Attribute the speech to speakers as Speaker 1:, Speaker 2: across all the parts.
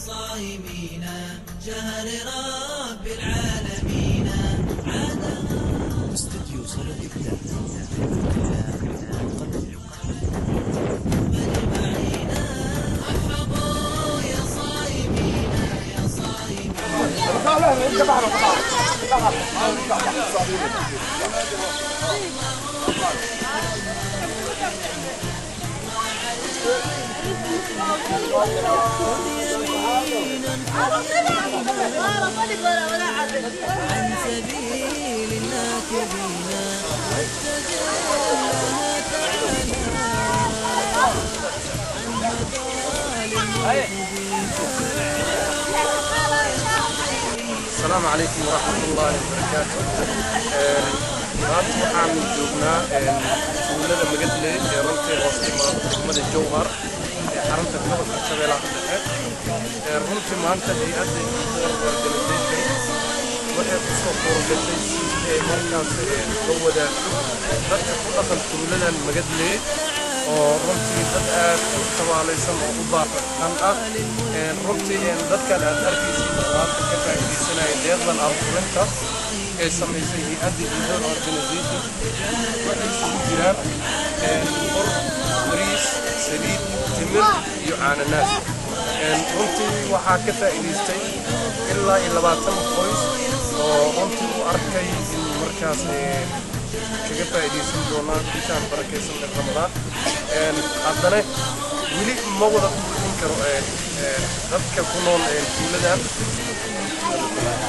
Speaker 1: صائمين شهر رب العالمين.
Speaker 2: استوديو صدى الإبداع لملك الله يقدم.
Speaker 1: أجمعين مرحبا يا صائمين يا صائمين. عن سبيل الناكبين واتجه الله تعالى عن هدى.
Speaker 3: Asalaamu calaykum waraxmat ullaahi wabarakaatu. Maanta waxaan joognaa tuulada Magadley ee runtii hoos timaado degmada Jowhar ee xarunta gobolka Shabeellaha Dhexe. Runtii maanta hay-adda Iidoor Organization waxay ku soo kuurgashay si ay markaas la wadaagto dadka ku dhaqan tuuladan Magadley, oo runtii dad aad u tabaalaysan oo u baahan ah. Runtii dadkan aad arkaysid oo maanta ka faa'iidaysanaya deeqdan afurinta ee samaysay hay-adda Iidoor Organization waxay isugu jiraan bur, bariis, saliid, timir iyo caananaas. Runtii waxaa ka faa'iidaystay ilaa iyo 20 qoys oo runtii u arkay in markaas kaga faa'iidaysan doonaan bishaan barakaysan ee Ramadaan. Haddana weli ma wada buuxin karo dadka ku nool tuuladan.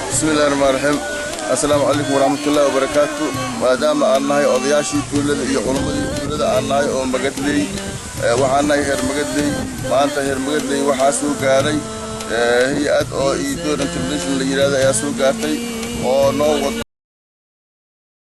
Speaker 4: Bismi illahi raxmaan raxiim. Assalaamu calaykum waraxmatullahi wabarakaatu. Maadaama aan nahay odayaashii tuulada iyo culummadii tuulada aan nahay oo Magadley, waxaan nahay reer Magadley. Maanta reer Magadley waxaa soo gaaray hay-ad oo Iidoor International la yidhahdo ayaa soo gaartay oo noo wado.